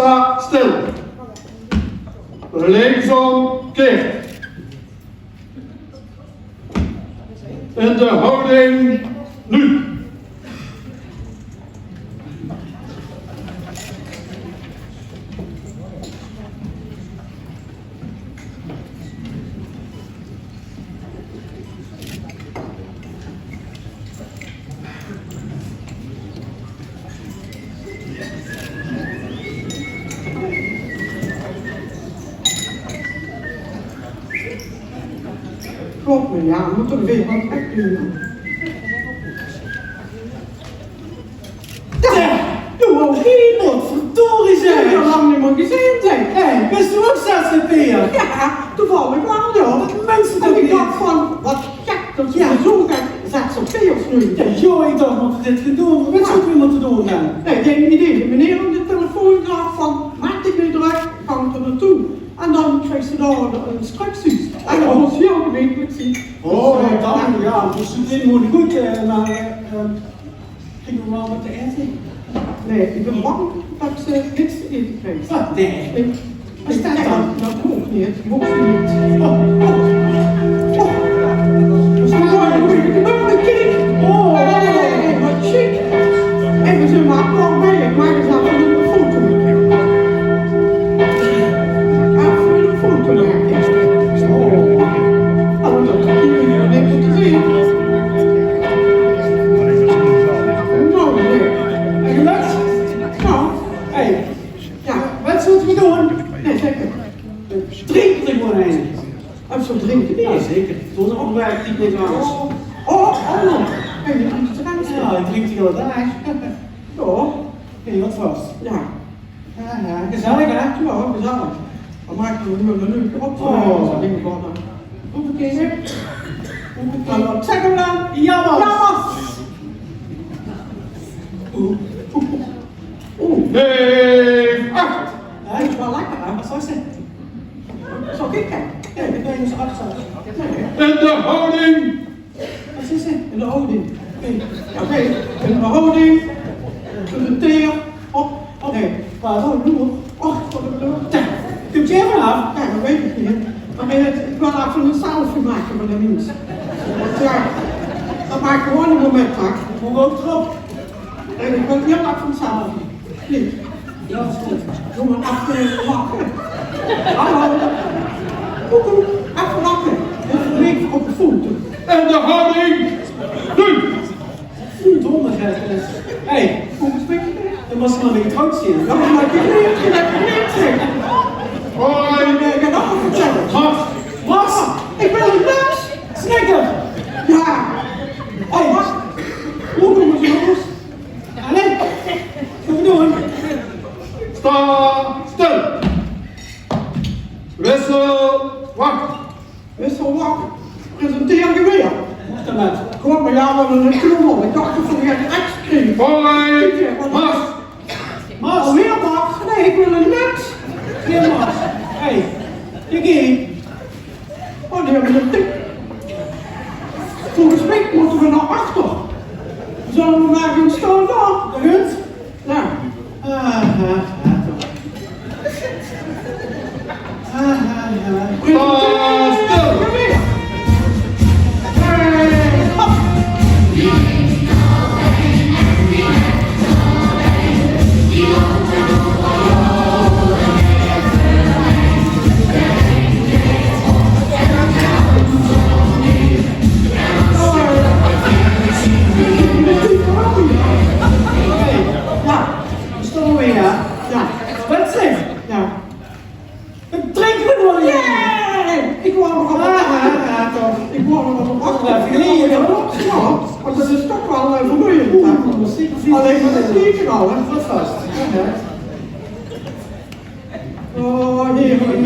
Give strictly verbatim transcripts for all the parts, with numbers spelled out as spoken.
Sta stil. Linksom keert. In de houding nu. Klop, mer jao, mót toch weer get trèk doon. Jao, doe ouch hie, potverdorie, zèk. Höb ich al lang neet mie gezeen, zèk. Hè, bös doe ouch ZZP'er? Jao, toevallig waal, jao. Det minse toch neet. En ich dach van, waat gek det ze zoe get ZZP'ers neume. Jao, jao, ich dach, mót ich dit gaon doon? Waat zów ich mótte doon dan? Nae, gein idee. De meneer aan de telefoon zag van, maak dich neet drök, ich gaon d'r naotoe. En dan kriegs se dao ein scriptus. En det mós hiel gemekkelik zeen. Oh, dus, eh, dan, jao, dus det mót good, eh, mer, eh, kriege v'r waal get te aete? Nae, ich bön bang det se niks te aete kriegs. Waat? Nae. Waat is det dan? Det mót neet. Mót neet. Oh, oh. Waat is det? Oh, kiek. Oh, hey, waat sjiek. Effe zoe, mer kom mei, ich maak ins effe ein foto. Effe ein foto make. Oh. Oh, det is leuk om te zeen. Noe, leuk. En gelök? Jao. Hey. Jao. Waat zólle v'r doon? Nae, zèk mer. Drinke v'r gewoon ein? Of zoe drinke? Jao, zeker. Zónger opmerking, niks angers. Oh, oh, oh. Hey, det is drank. Jao, ich drink de hiele daag. Jao. Hey, waat vas? Jao. Jao, jao, gezellig, hè? Jao, gezellig. Dan make v'r noe ein leuke opname. Oh. Hoppakee. Hoppakee. Hallo, zèk 'm dan. Jao, man. Jao, man. Oeh. Oeh. Neef ach. Jao, det is waal lekker, hè? Waat zag ze? Zal ich kieke? Jao, ich bön dus achter. In de houding. Waat is 't? In de houding. Oké. Oké. In de houding. Presenteer. Op. Op. Nae. Pardon, noe. Och, waat bedoel ich? Kump geer vanaaf? Jao, det weit ich neet. Mer ich wil effe ein selfie make mit de mins. Want jao, det maak gewoon ein moment, hè. Mót ouch d'rop. En ich wil hiel effe ein selfie. Nae. Jao, is good. Doe mer effe lache. Hallo. Koekoek, effe lache. Effe leuk op de foto. En de houding. Doei. Verdomme, zeg. Hey, volges mich, dan mós se mer getrouwd zeen. Jao, mer ich weit neet, ich weit neet, zeg. Hoi. Ich gaon nog get vertèlle. Mas. Mas. Ich wil ein mens. Snikker. Jao. Hey, Mas. Wie kómme v'r d'r oet? Allee, waat doon v'r? Sta stil. Wissel, wach. Wissel, wach. Presenteer dich weer. Waat dan? Kom mer, jao, waat ein klungel. Ich dach det v'r ein ex krege. Hoi, Mas. Mas. Alweer Mas? Nae, ich wil ein mens. Gein Mas. Hey, kiek hie. Oh, die höbbe ein tik. Volges mich mótte v'r nao achter. Zólle v'r mer gaon staon dao? Good. Jao. Ah, ah, ah, toch. Ah, ah, ah. Ah, stil. Hey, hop. Jao, dao staon v'r weer, jao. Jao. Wat zeg? Jao. Drinke v'r nog ein? Jee! Ich wou nog op de wach. Ah, jao, toch. Ich wou nog op de wach. Jao, jao, jao. Jao, want det is toch waal, eh, vermoeiend, hè? Oeh, det is zeker. Allein mer det kieke al, hè. Waat vas? Jao, hè. Oh, heerlijk.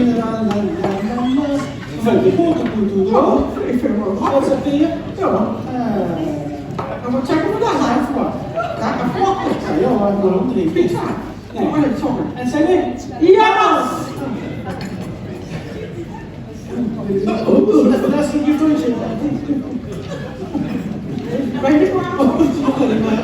Van de fotocultuur, hoor. Oh, ich vinj 't waal grappig. Wat zag je? Jao. Eh. En wat zègke v'r dan? Effe wachte. Jao, effe wachte. Jao, jao, jao. Pizza. Nae. Oh, sorry. En zègke v'r: jao! Oh, dat is niet je puntje. Weet je wel? Oh, sorry, maar.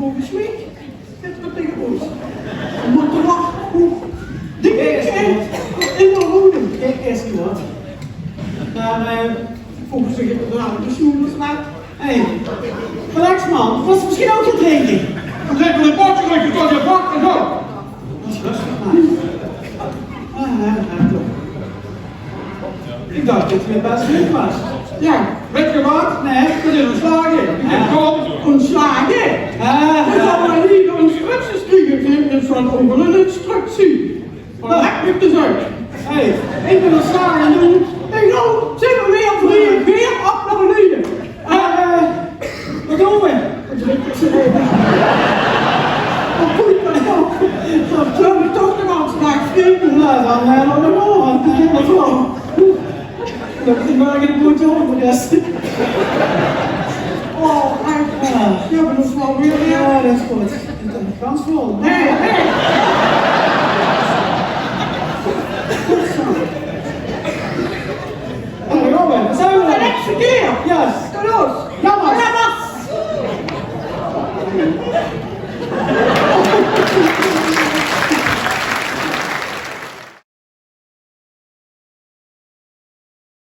Volges mich zit er tege ós. Mót er wach, hoe dik is het in de houding. Kijk, is die wat. Mer eh, volges mich is er aan de sjoeners. Hé, relax man, waas misschien ouk get drinke. Lekker de potje, lekker tot je pak en zo. Rustig man. Ah, ah, ah, toch. Ik dacht dat het best leuk was. Ja, weet je wat? Nee, ik ben ontslagen. Ik ben gewoon ontslagen. Ah, ik zou maar niet de instructies kriegen. Ik heb zo'n overal instructie. Wat heb ik te zeggen? Hey, ik ben ontslagen en toen. Ik ook. Zijn we weer voor je weer op naar beneden. Eh, wat doen we? Wat drink ik ze even? Wat voel ik dan toch? Dan zou ik toch de man vraag vrienden. Nou, dan eh, nog de morgen. Dat is wel. Dat is maar een goed joh voor de rest. Oh, eigenlijk. Ja, maar dat is wel weer. Ja, dat is goed. Gans vol. Nee, nee. Hallo, Robin, wat zijn we dan? Verkeerd. Yes. Kom los. Jammer. Jammer.